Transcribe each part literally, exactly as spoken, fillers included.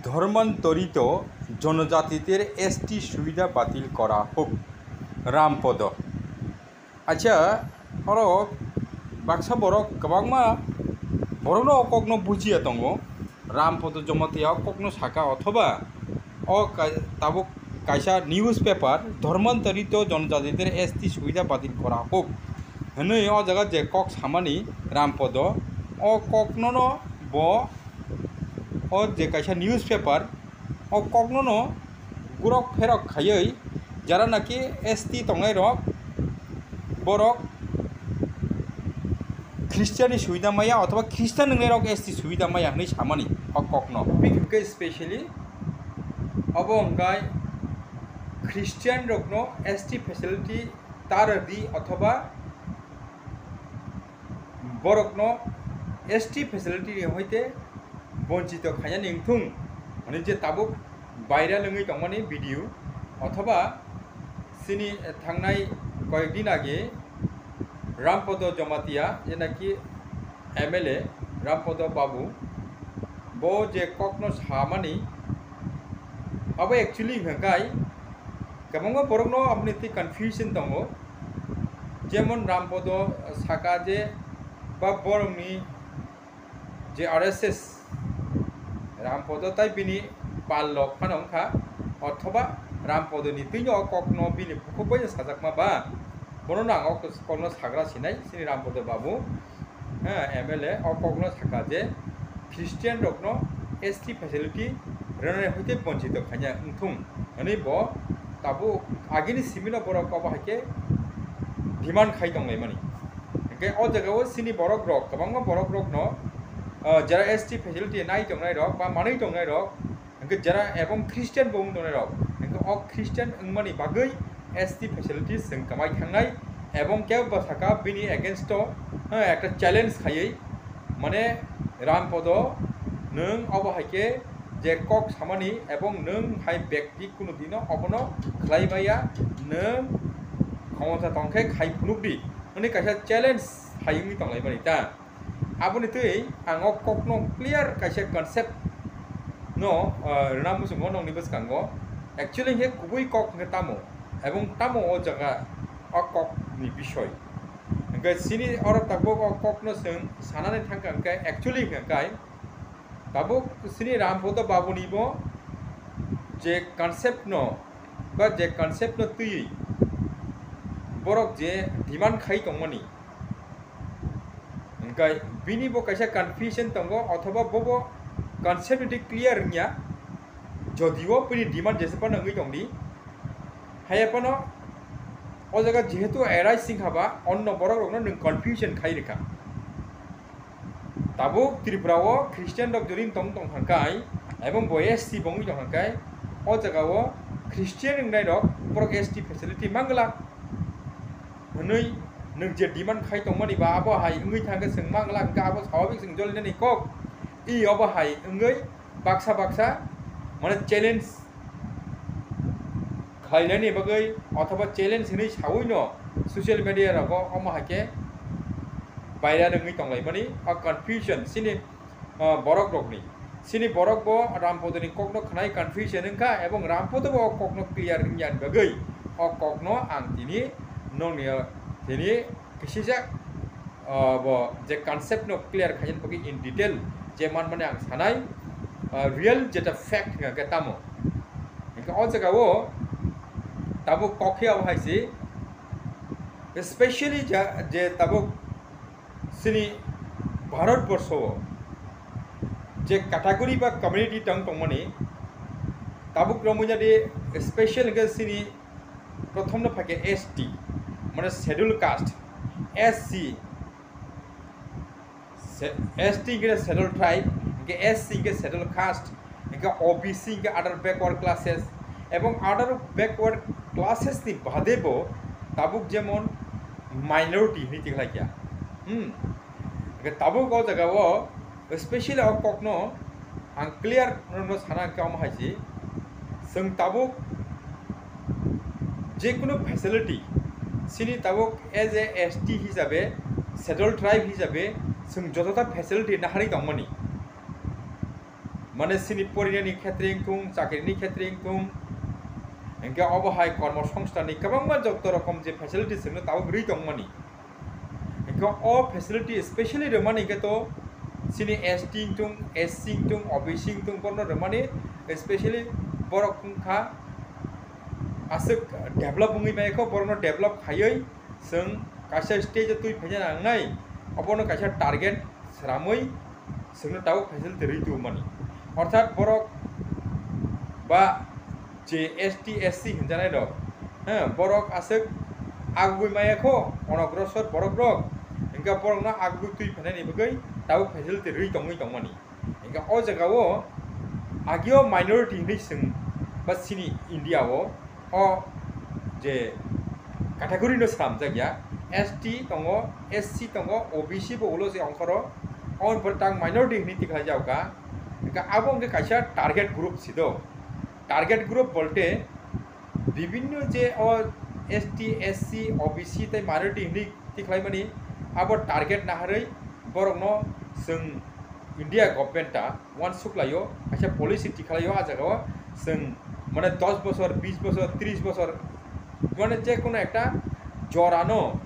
ধর্মান্তরিত জনজাতিদের এসটি সুবিধা বাতিল করা হোক। রামপদ। আচ্ছা, oro baksa borok kwbangma borokno o kokno bujiya tongo. Rampodo Jamatia o kokno saka, othoba o ka-, tabuk kaisa newspaper "ধর্মান্তরিত জনজাতিদের এসটি সুবিধা বাতিল করা হোক" hwnwi o jaga je kok samani Rampodo, o koknono bo o je kaisa newspaper, o koknono gurok pherok khaiwi jara naki S T tongnairok, borok Christian ni subida maya othoba Christian wngnairok S T subida maya hwnwi samani o kokno. Topic hwnkhe specially obo hwnkhe Christian rokno S T facility ta rwdi othoba borokno S T facility ni hoite bonchito khainani wngthung hwnwi je tabuk viral wngwi tongmani video, othoba chini thangnai koyek din age Rampodo Jamatia, je naki M L A Rampodo Babu, bo je kokno samani, abo actually hwnkhe kwbangma borokno aboni twi confusion tongo. Jemon Rampodo saka je ba borokni je R S S, Rampodo tai bini pal lok phano wngkha, othoba Rampodoni twino o kokno bini bukhuk bai sajakma ba, bono nang o kokno sagra sinai chini Rampodo Babu, ha, M L A o kokno saka je Christian rokno S T facility rwnai hoite bonchito khaina wngthung hwnwi bo tabuk agini simino borok obo hai khe demand khai tonglaimani. Hwnkhe o jagao chini borok rok, kwbangma borok rokno, ah, jera S T facility nai tongnai rok ba manwi tongnai rok, hwnkhe jera ebong Christian bo wng tongnai rok, hwnkhe o Christian wngmani bagwi S T facility chwng kwmai thangnai, ebong kebo bwsaka bini against o, eh, ekta challenge khaiwi, mane, Rampodo, nwng obo hai khe je kok samani ebong nwng hai bekti kunu dino obono khlai maya, nwng khomota tong khe khai phunuk di hwnwi kaisa challenge hai wngwi tonglaimani ta. Aboni twi ang o kokno clear kaisa concept no, ah, rwna muchungo nokni bwskango. Actually hwnkhe kubui kok hwnkhe tamo ebong tamo o jaga o kokni bisoi. Hwnkhe chini oro tabuk o kokno chwng sanani thangkha hwnkhe actually hwnkhe tabuk chini Rampodo Babuni bo je concept no ba je concept no twiwi borok je demand khai tongmani, hwnkhe bini bo kaisa confusion tongo, othoba bobo concept ni clear wngya, jodio bini demand jesa phano wngwi tongdi, haiya phano o jaga jehetu arise wngkha ba onno borok rokno nwng confusion khai rwkha. Tabuk Tripura o Christian rok jodi tong tong kha kai, ebong bo S T bo wngwi tong kha kai, o jaga o Christian wngnai rok borok S T facility mangla hwnwi nwng je demand khai tongmani ba abo hai wngwi thangkhe chwng mangla hwnkhe abo swababik chwng jolinani kok. I obo hai wngwi baksa baksa mane challenge khlainani bagwi othoba challenge hinwi sawino social media rogo omo hai khe viral wngwi tonglaimani o confusion chini, ah, borok rokni. Chini borok bo Rampodoni kokno khwnai confusion wngkha ebong Rampodo bo o kokno clear wngya ni bagwi o kokno ang tini nokni, tini kisijak, ah, bo je concept no clear khaina bagwi in detail je manmani ang sanai, ah, real jeta fact hwnka khe tamo. Hwnkhe o jaga o tabuk kokhe abo hai se specially ja-, je tabuk chini Bharat borsho o je category ba community tong tongmani tabuk romwi jadi special hwnkhe chini prothom no phaikhe S T, mane schedule caste, S C, se-, S T hwnkhe schedule tribe, hwnkhe S C hwnkhe schedule caste, hwnkhe O B C hwnkhe other backward classes, ebong other backward classes ni bade bo tabuk jemon minority hinwi tikhlaikha. Hmm. Hwnkhe tabuk o jaga o specially o kokno ang clear no sana hwnkhe omo hai se, chwng tabuk jekunu facility chini tabuk as a S T hisabe, schedule tribe hisabe chwng jotota facility naharwi tongmani. mane chini porinani khetre wngthung, chakrini khetre wngthung, hingke obo hai kormo songsthanni kwbangma joto rokom je facility chwngno tabuk rwi tongmani. Hingke o facility specially rwmani hingke to chini S T wngthung, S C wngthung, O B C wngthung, borokno rwmani specially borok wngkha aswk develop wngwi maya kho, borokno develop khaiwi chwng kaisa stage o twi phaina nangnai, obono kaisa target sramwi chwngno tabuk facility rwi tubumani. Orthat borok ba je S T, S C hinjanai rok, ha, borok aswk agugwi maya kho, onogrosor borok rok, hingke borokno agugwi twi phainani bagwi tabuk facility rwi tongwi tongmani. Hingke o jagao agio minority hinwi chwng ba chini India o, o je category no slamjak ya, S T tongo, S C tongo, O B C bo ulo se ongkhoro, o pore tang minority hinwi tikhlai jak kha. Hingke abo hingke kaisa target group si do. Target group bolte bibinno je o S T, S C, O B C tei minority hinwi tikhlaimani, abo target naharwi borokno chwng India government ta uansuk laio, kaisa policy tikhlaio, a jagao chwng mane dos bosor, bis bosor, tris bosor, mane je kono ekta jorano,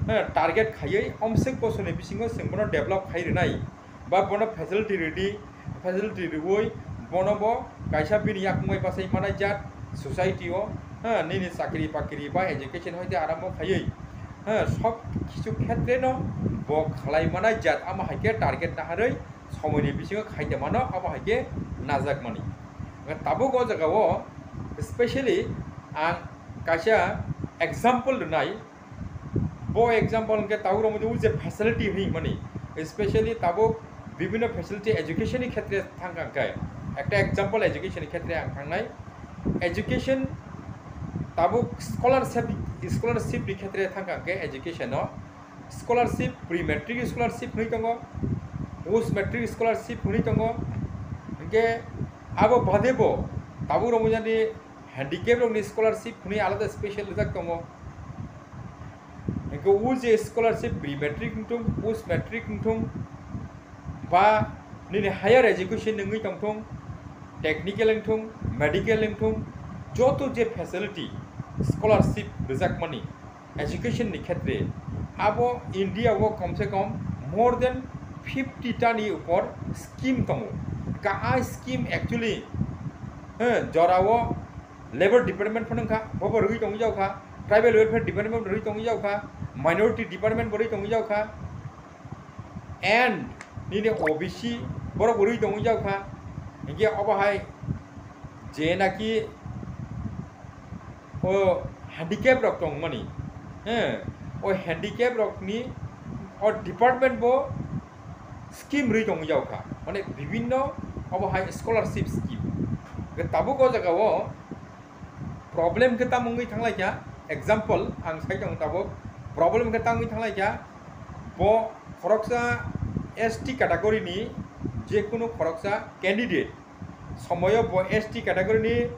eh, target khaiwi omswk bosorni bisingo chwng bono develop khai rwnai ba bono facility rwdi, facility rwui bono bo kaisa bini yakung bai bachai manai jat society o, ha, nini chakri bakri ba education hoite arambo khaiwi, ha, sob kichu khetre no bo khlai manai jat, amo hai khe target naharwi somoini bisingo khaite mano, amo hai khe najak mani. Tabuk o jaga o specially ang kaisa example rwnai, bo example hwnkhe tabuk rok je facility hinwi mani, specially tabuk bibhinno facility education ni khetre thangkha hwnkhe, ekta example education ni khetre ang thangnai, education tabuk scholarship, scholarship ni khetre thangkha hwnkhe education o scholarship, pre matric scholarship hinwi tongo, post matric scholarship hinwi tongo, hwnkhe abo bade bo tabuk rok jani handicap rokni scholarship hinwi alada special rijak tongo. Hingke o je scholarship pre matric wngthung, post matric wngthung, ba nini higher education wngwi tongthung, technical wngthung, medical wngthung, joto je facility scholarship rijakmani education ni khetre, abo India o kom se kom more than fifty ta ni upor scheme tongo. Ka a scheme actually, eh, jorao Labour Department phano wngkha, bobo rwgwi tongwi jao kha, Tribal Welfare Department bo rwgwi tongwi jao kha, Minority Department bo rwgwi tongwi jao kha, and nini O B C borok bo rwgwi tongwi jao kha. Hinkhe obo hai je naki o handicap rok tongmani, he, o handicap rokni o department bo scheme rwi tongwi jao kha, mane bibinno obo hai scholarship scheme. Hwnkhe tabuk o jaga o problem khe tamo wngwi thanglaikha, example ang sai tongo tabuk, problem khe tamo wngwi thanglaikha, bo khoroksa S T category ni je kunu khoroksa candidate, somoyo bo S T category ni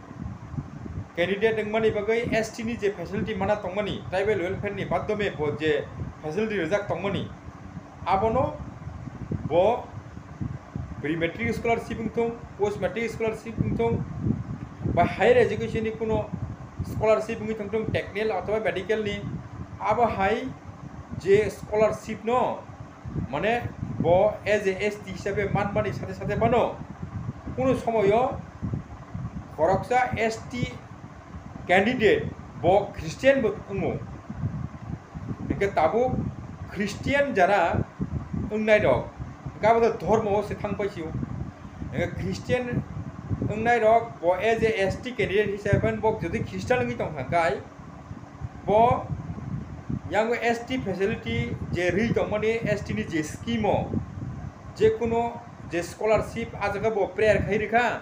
candidate wngmani bagwi S T ni je facility mana tongmani, tribal welfare ni maddhome bo je facility rijak tongmani, abono bo pre matric scholarship wngthung, post matric scholarship wngthung, ba higher education ni kuno scholarship wngwi tongthung, technical othoba medical ni, abo hai je scholarship no, mane bo as a S T hisabe manmani sathe sathe bano kuno somoyo khoroksa S T candidate bo Christian bo wngo. Hingke tabuk Christian jara wngnai rok, hingke abo to dhormo o se thang paisio. Hingke Christian wngnai rok bo as a S T candidate hisabe bo jodi Christian wngwi tong kha kai, bo yango S T facility je rwi tongmani, S T ni je scheme o, je kuno je scholarship, ah jaga bo prayer khai rikha,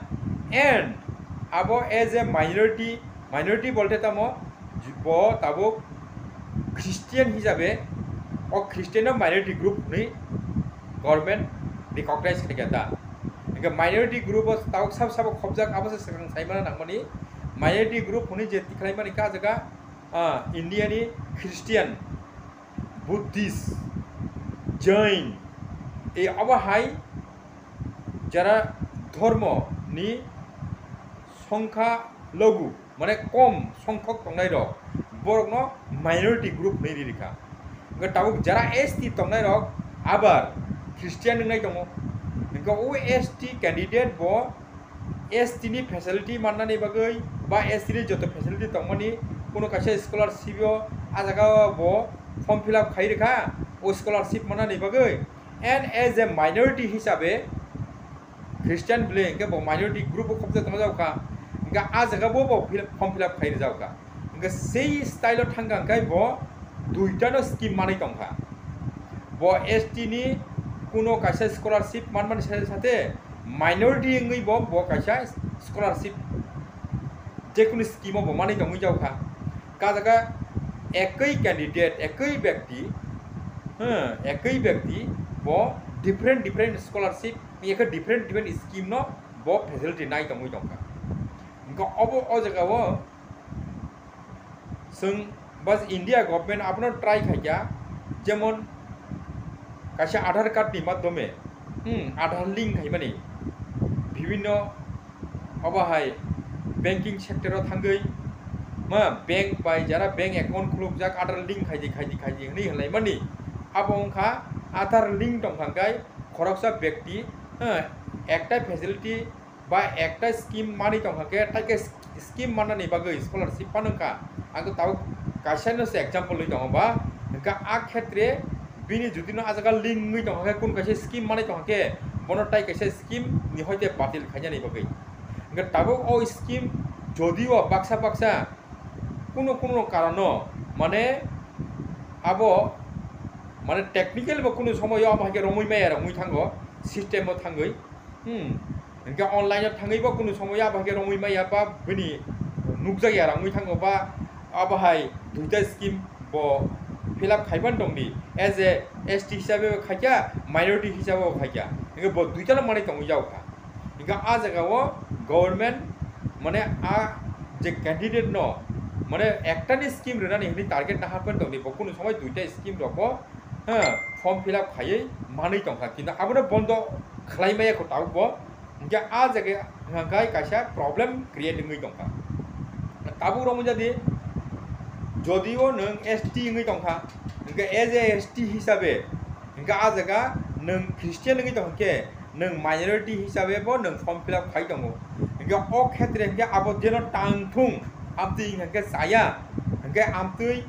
and abo as a minority, minority bolte tamo, bo tabuk Christian hisabe, o Christian no minority group hwnwi government recognize khaikha da. Hingke minority group o tabuk sabo sabo khobjak, abo se swkang saimana nangmani, minority group hwnwi je tikhlai mani ka jaga, ah, India ni Christian, Buddhist, Jain, e abo hai jara dhormo ni songkha logu, mane kom songkhok tongnai rok, borokno minority group hinwi ri rikha. Hwnkhe tabuk jara S T tongnai rok abar Christian wngnai tongo. Hwnkhe o S T candidate bo S T ni facility mannani bagwi ba S T ni joto facility tongmani, kuno kaisa scholarship o ah jaga o bo form fill up khai rikha o scholarship mannani bagwi, and as a minority hisabe Christian bwle hwnkhe bo minority group o khopjak tongjago kha, hwnkhe ah jaga bo bo fill up, form fill up khai rijak kha. Hwnkhe sei style o thang kha hwnkhe bo duitano scheme manwi tong kha. Bo S T ni kuno kaisa scholarship manmani sate sate minority wngwi bo, bo kaisa scholarship jekunu scheme o bo manwi tongwi jago kha. Ka jaga ekoi candidate, ekoi byakti, hmm, ekoi byakti bo different different scholarship, ekoi different different scheme no bo facility nai tongwi tong kha. Hwnkhe obo o jaga o chwng bas India government abono try khaikha, jemon kaisa Aadhaar card ni madhyome, hmm, Aadhaar link khaimani bibhinno obo hai banking sector o thangwi ma bank bai jara bank account khulukjak Aadhaar link khaidi khaidi khaidi hwnwi hinlaimani. Abo wngkha Aadhaar link tongkha hwnkhe khoroksa byakti, eh, ekta facility ba ekta scheme manwi tongkha khe, tai khe scheme mannani bagwi scholarship phano wngkha. Ang khe tabuk kaisa no se example ri tongo ba, hwnkhe a khetre bini jodi no ah jaga link wngwi tongkha khe, kun kaisa scheme manwi tongkha khe, bono tai kaisa scheme ni hoite batil khainani bagwi. Hwnkhe tabuk o scheme jodio baksa baksa kuno kuno karono, mane abo, mane technical bo kuno somoyo abo hai khe romwi maya, romwi thango system o thangwi. Hmm. Hwnkhe online o thangwi bo kunu somoya abo hai khe romwi maya ba bini nukjak ya rangwi thango ba abo hai duita scheme bo fill up khaiban tongdi. As a S T hisabe bo khaikha, minority hisabe bo khaikha. Hwnkhe bo duitano manwi tongwi jago kha. Hwnkhe ah jaga o government mane ah je candidate no mane ektani scheme rwnani hwnwi target nahaphan tongdi. Bo kunu somoi duita scheme rok bo, ha, form fill up khaiwi manwi tongkha, kintu abono bondo khlai maya kho tabuk bo. Hwnkhe ah jaga hwnkhai kaisa problem create wngwi tongkha. Tabuk romwi jadi, jodio nwng S T wngwi tongkha, hwnkhe as a S T hisabe, hwnkhe ah jaga nwng Christian wngwi tongkha khe, nwng minority hisabe bo nwng form fill up khai tongo. Hwnkhe o khetre hwnkhe abo jeno tang thung, amtwi hwnkhe chaya, hwnkhe amtwi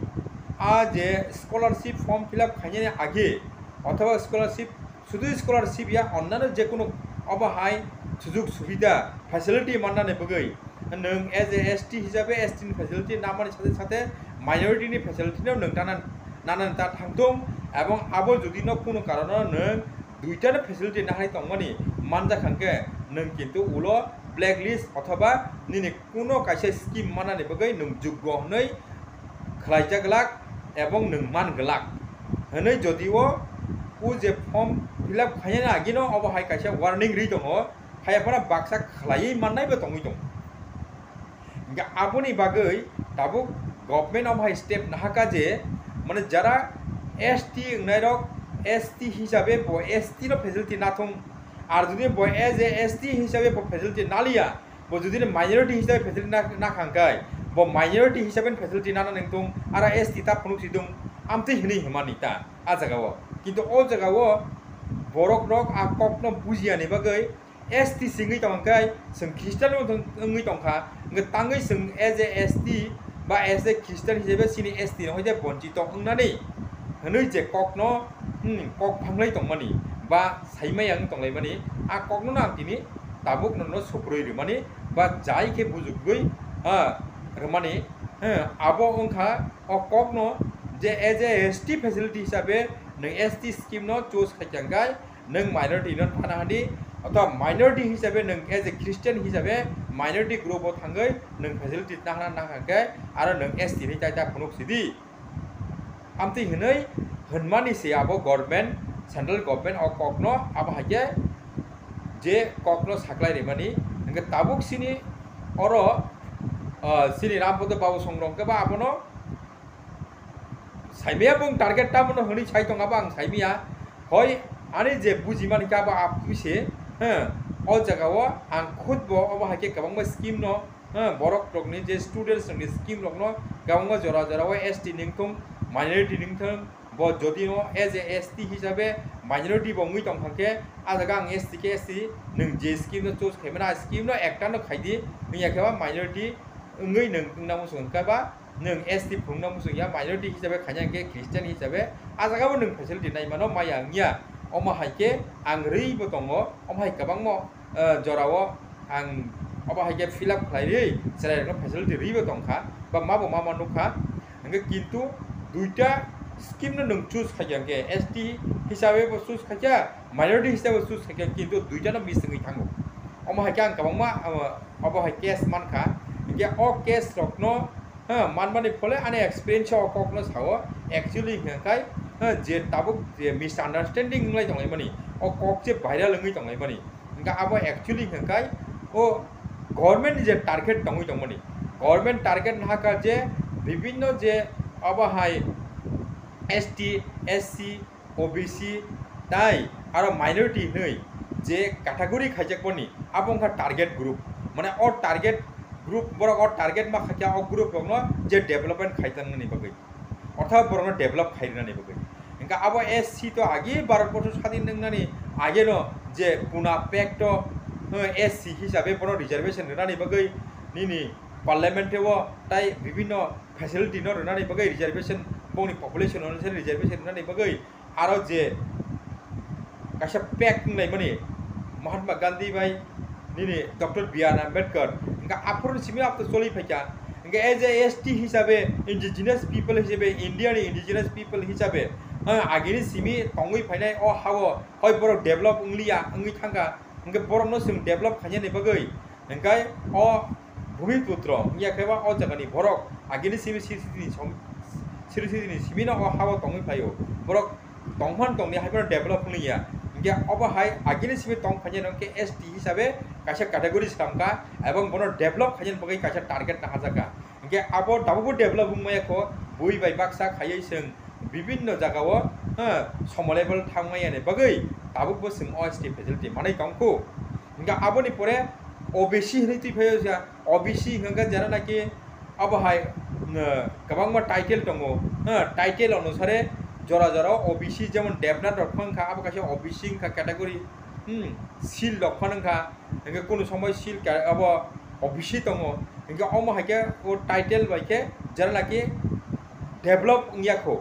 a je scholarship form fill up khainani age, othoba scholarship, sudu scholarship ya, onnano jekunu obo hai sujug subida, facility mannani bagwi nwng as a S T hisabe S T ni facility namani sate sate minority ni facility no nwng nana, nana ta thangthung, ebong abo jodi no kunu karono nwng duitano facility nahai tongmani manjak hwnkhe, nwng kintu ulo blacklist othoba nini kuno kaisa scheme manani bagwi nwng juggo hwnwi khlaijak glak ebong nwng man glak hwnwi, jodi o, o je form fill up khainani agino obo hai kaisa warning ri tongo, haiya phano baksa khlaiwi mannai bo tongwi tongo. Hwnkhe aboni bagwi tabuk government omo hai step nahaka je, mane jara S T wngnairok S T hisabe bo S T no facility nathung, ar jodi bo as a S T hisabe bo facility naliya, bo jodi minority hisabe facility na, nakha hwnkhe, bo minority hisabe facility nana nengtung, aro S T ta phunuk sidung, amtwi hinwi hwnmani ta a jaga o. Kintu o jaga o borok rok a kokno bujiya ni bagwi S T singwi tongkha khe, chwng Christian wng-, wngwi tongkha, hwnkhe tangwi chwng as a S T ba as a Christian hisabe chini S T no hoite bonchito wngnani hwnwi je kokno, hmm, kok phanglai tongmani ba saimaya wng tonglaimani, a kokno no ang tini tabuk nono suprui rwmani ba jai khe bujugwi, ah, rwmani, eh, abo wngkha o kokno je as a S T facility hisabe nwng S T scheme no choose khaikha hwnkhe, nwng minority no thana hadi, othoba minority hisabe nwng as a Christian hisabe minority group o thangwi nwng facility nahana nahakhe aro nwng S T ni tai ta phunuk sidi. Amtwi hwnwi hwnmani se abo government, central government o kokno abo hai khe je kokno saklai rimani, hwnkhe tabuk sini oro, ah, sini Rampada Babu Songrong khe ba abono saimaya bung target tamo no hwnwi sai tong abo ang saimaya. Hoi, ani je bujimani khe abo aptwi se, he, O jaga o ang khud bo obo hai khe kwbangma scheme no, ha, borok rok ni je students rok ni scheme rok no kwbangma jora jora o S T ni wngthung, minority ni wngthung, bo jodi no as a S T hisabe minority bo wngwi tong kha khe, a jaga ang S T khe S T nwng je scheme no choose khai mano, a scheme no ekta no khai di, wngya khe ba minority wngwi nwng wngna muchung kha ba nwng S T phunukna muchung ya, minority hisabe khaina hwnkhe Christian hisabe a jaga bo nwng facility nai mano, maya wngya. Omo hai khe ang rwi bo tongo, omo hai kwbangma, eh, jora o ang obo hai khe fill up khlai rwi chwrai rok no facility rwi bo tong kha, ba ma bo ma ma nuk kha. Hwnkhe kintu duita scheme no nwng choose khai kha, hwnkhe S T hisabe bo choose khai kha, minority hisabe bo choose khai kha, kintu duita no miss wngwi thango. Omo hai khe ang kwbangma, eh, obo hai case man kha. Hwnkhe o case rok no, ha, manmani phole ani experience o kok no sao, actually hwnkhe, ha, je tabuk je misunderstanding wnglai tonglaimani, o kok je viral wngwi tonglaimani, hwnkhe abo actually hwnkhe o government ni je target tongwi tongmani, government target nahakha je bibinno je obo hai S T, S C, O B C tai aro minority hinwi je category khaijakmani, abo wngkha target group. Mane o target group, borok o target ma khaikha o group rokno je development khaijaknani bagwi, ortho borokno develop khairinani bagwi. Hingkhe abo S C to agi Bharat borsho sadin wngnani ageno je Pune Pact o, eh, S C hisabe bono reservation rwnani bagwi nini parliament o tai bibinno facility no rwnani bagwi reservation, bongni population onusare reservation rwnani bagwi aro je kaisa pact wnglaimani Mahatma Gandhi bai nini Doctor B R Ambedkar, hingkhe aphuru simi abo choli phaikha. Hingkhe as a S T hisabe, indigenous people hisabe, India ni indigenous people hisabe, ha, agini simi tongwi phainai o hao hoi borok develop wngliya wngwi thangkha, hingkhe borokno chwng develop khainani bagwi, hingkhe o Bhumiputro wngya khe ba o jagani borok agini simi siri siri ni som-, siri siri ni simi no o hao tongwi phaio. Borok tongphano tongdi, haiphano develop wngya. Hingkhe obo hai agini simi tong phainai no hingkhe S T hisabe kaisa category slamkha, ebong bono develop khainani bagwi kaisa target nahajak kha. Hingkhe abo tabukbo develop wngmaya kho, bui bai baksa khaiwi chwng bibinno jagao, ha, somo level thangmaya ni bagwi tabukbo chwng O S T facility manwi tongkhu. Hingkhe aboni pore O B C hinwi twi phaio ja, O B C hingkha jara naki abo hai, uh, kwbangma title tongo, ha, title onusare jora jora O B C jemon Debnath rok phano wngkha, abo kaisa O B C wngkha category, hmm, seal rok phano wngkha, hingkhe kunu somoi seal ka-, abo O B C tongo, hingkhe omo hai khe o title bai khe jara naki develop wngya kho.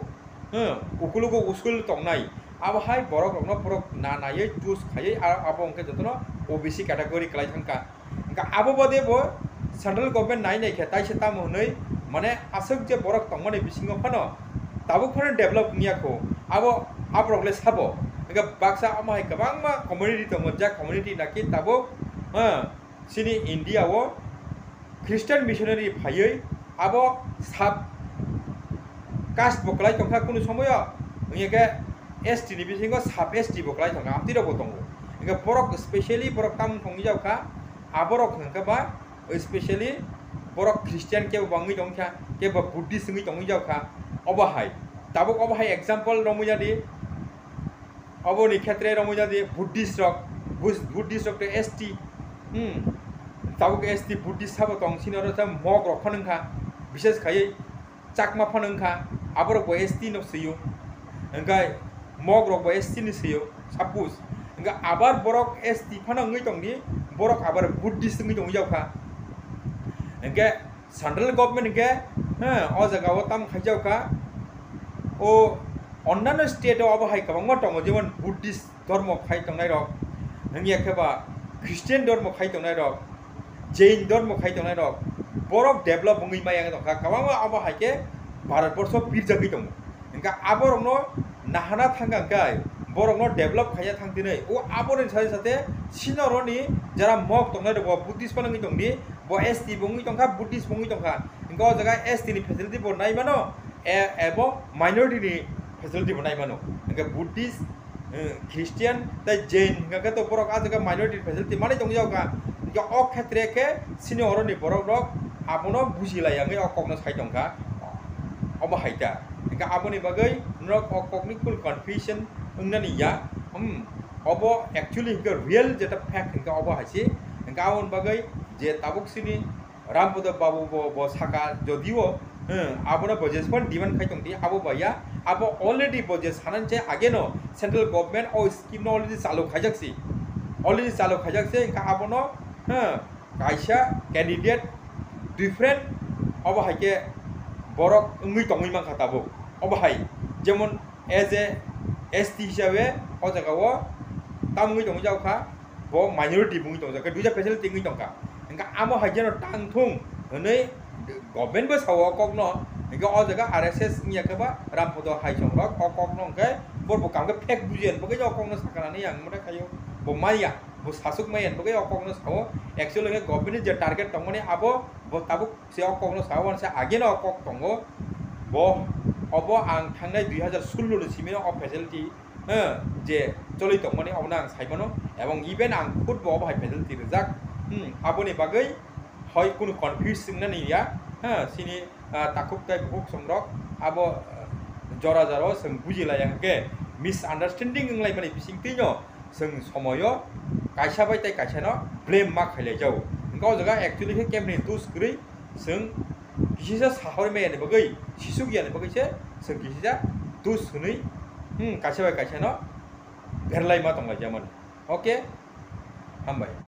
Hmm, ukulugo usul tongnai. Abo hai borok rokno borok na naiwi choose khaiwi a-, abo hwnkhe jotono O B C category kwlai thangkha. Hwnkhe abo bade bo central government nai nai khe taisa tamo hwnwi, mane, aswk je borok tongmani bisingo phano tabuk phano develop wngya kho. Abo, aborok le sabo. Hwnkhe baksa omo hai kwbangma community tongo, je community naki tabuk, ha, chini India o Christian missionary phaiwi abo sub caste bo kwlai tongkha kunu somoyo, wngya khe S T ni bisingo sub S T bo kwlai tongkha, amtwi rok bo tongo. Hingkhe borok specially borok tamung tongwi jao kha, aborok hwnkhe ba specially borok Christian kebo wngwi tongkha, kebo Buddhist wngwi tongwi jao kha, obo hai. Tabuk obo hai example romwi jadi. Oboni khetre romwi jadi Buddhist rok, Bus-, Buddhist rok tei S T, hmm, tabuk S T Buddhist sabo tong sini oro tei Mog rok phano wngkha, bises khaiwi Chakma phano wngkha, aborok bo S T no swiyo, hwnkhe Mog rok bo S T ni swiyo, suppose, hwnkhe abar borok S T phano wngwi tongdi, borok abar Buddhist wngwi tongwi jaokha, hwnkhe Central government hwnkhe, he, o jaga o tamo khaijak kha, o onnano state o abo hai kwbangma tongo, jemon Buddhist dhormo khai tongnai rok, wngya khe ba Christian dhormo khai tongnai rok, Jain dhormo khai tongnai rok, borok develop wngwi maya wng tongkha, kwbangma abo hai khe Bharat borsho pirjagwi tongo. Hingkhe aborokno nahana thangkha hingkhe borokno develop khaina thangthinwi, o aboroni sate sate sinoroni jara Mog tongnai rok bo Buddhist phano wngwi tongdi, bo S T bo wngwi tongkha, Buddhist bo wngwi tongkha, hingkhe o jaga S T ni facility bo nai mano, e-, ebo minority ni facility bo nai mano, hingkhe Buddhist, eh, Christian tei Jain hingkha khe to borok ah jaga minority facility manwi tongwi jaga, hingkhe o khetre khe sini oroni borok rok abono buji laiya wngwi o kokno sai tongkha, obo hai kha, hingkhe aboni bagwi norok o kokni full confusion wngnani ya, hmm. Obo actually hwnkhe real jeta fact hwnkhe obo hai se. Hwnkhe aboni bagwi je tabuk sini Rampada Babu bo, bo saka jodio, hmm, abono bo jespan demand khai tongdi, abo baiya, abo already bo je sanani chai ageno central government o scheme no already chalu khaijak si, already chalu khaijak se, hwnkhe abono, hmm, kaisa candidate different, obo hai khe borok wngwi tongwi mankha tabuk, obo hai jemon as a S T hisabe o jaga o tam wngwi tongwi jago kha, bo minority wngwi tongjak khe duita facility wngwi tongkha. Hwnkhe amo hai jeno tang thung hwnwi government bo sao o kokno, hwnkhe o jaga R S S wngya khe ba Rampada hai chongrok o kokno hwnkhe bo bo kam khe fake buji ani bagwi o kokno sakha nani ang mone khaio, bo manya, bo sasuk manya ani bagwi o kokno sao. Actually hwnkhe government ni je target tongmani abo bo tabuk se o kokno sao, wansa ageno o kok tongo. Bo, obo ang thangnai dui hazar sullo ni simi no o facility, eh, je choli tongmani obono ang saimano, ebong even ang khud bo obo hai facility rijak. Hmm, aboni bagwi hoi kunu confuse wngnani ya, ha, sini, ah, takhuk tai bukhuk songrok abo, ah, jora jora o chwng buji laiya hwnkhe misunderstanding wnglaimani bisingtwi no chwng somoyo kaisa bai tai kaisa no blame ma khailai jago. Hwnkhe o jaga actually khe kebni dos kwrwi chwng kisisa sahori maya ni bagwi, sisuk ya ni bagwi se chwng kisisa dos hwnwi, hmm, kaisa bai kaisa no berlai ma tonglai jamani. Okay, hambai.